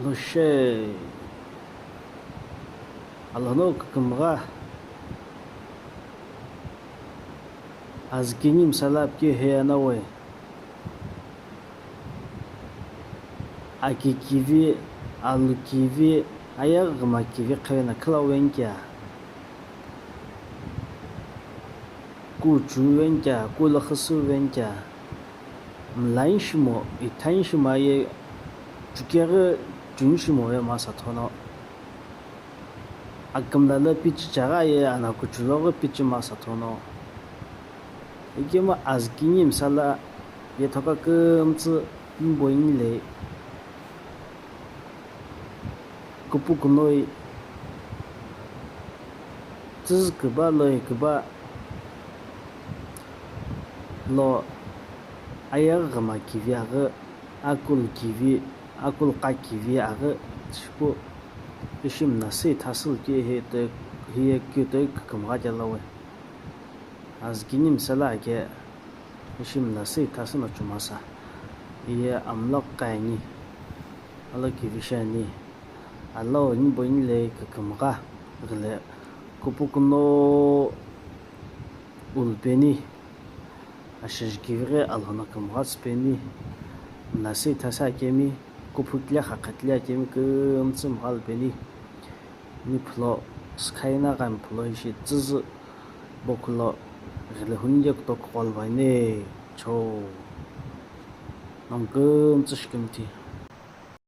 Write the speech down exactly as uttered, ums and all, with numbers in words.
Lushe. Alono kükümgha. Azükini msala pki heya nawe. Aki kivi, alu kivi, ayaghüma kivi khevena khila wenkia. Kuchu wenkia, kulakhusu wenkia. Mlain shimo, ithain shimo aye chukeghi chun shimo ye masa thono. Akümla lo pichi chaghi aye anakuchulo ghi pichi masa thono. Ikemu azükini msala yethoka kümtsü mboini le. Kupukunoi tsüzü küba loi küba lo ayaghüma kivi aghi, akul kivi, akul qa kivi aghi shipu ishi mnasü ithasü lo keu hi toi, hiye keu toi kükümgha kelo we. Azükini msala ake ishi mnasü ithasü no chumasa. Iye amlo qa ani, alo kivi shi ani. Alo ni boini le kükümgha ghile kupukuno ulupeni. Ashiji kivighi alono kümgha tsüpeni. Mnasü ithasü akemi, kuphu kile khakha kile akemi kümtsü mgha lupeni. Ni phulo, sky na gami phulo ishi tsüzü bokhulo ghile huni ye kutoku qo luvaini cho. Nongu kümtsü shikimthi.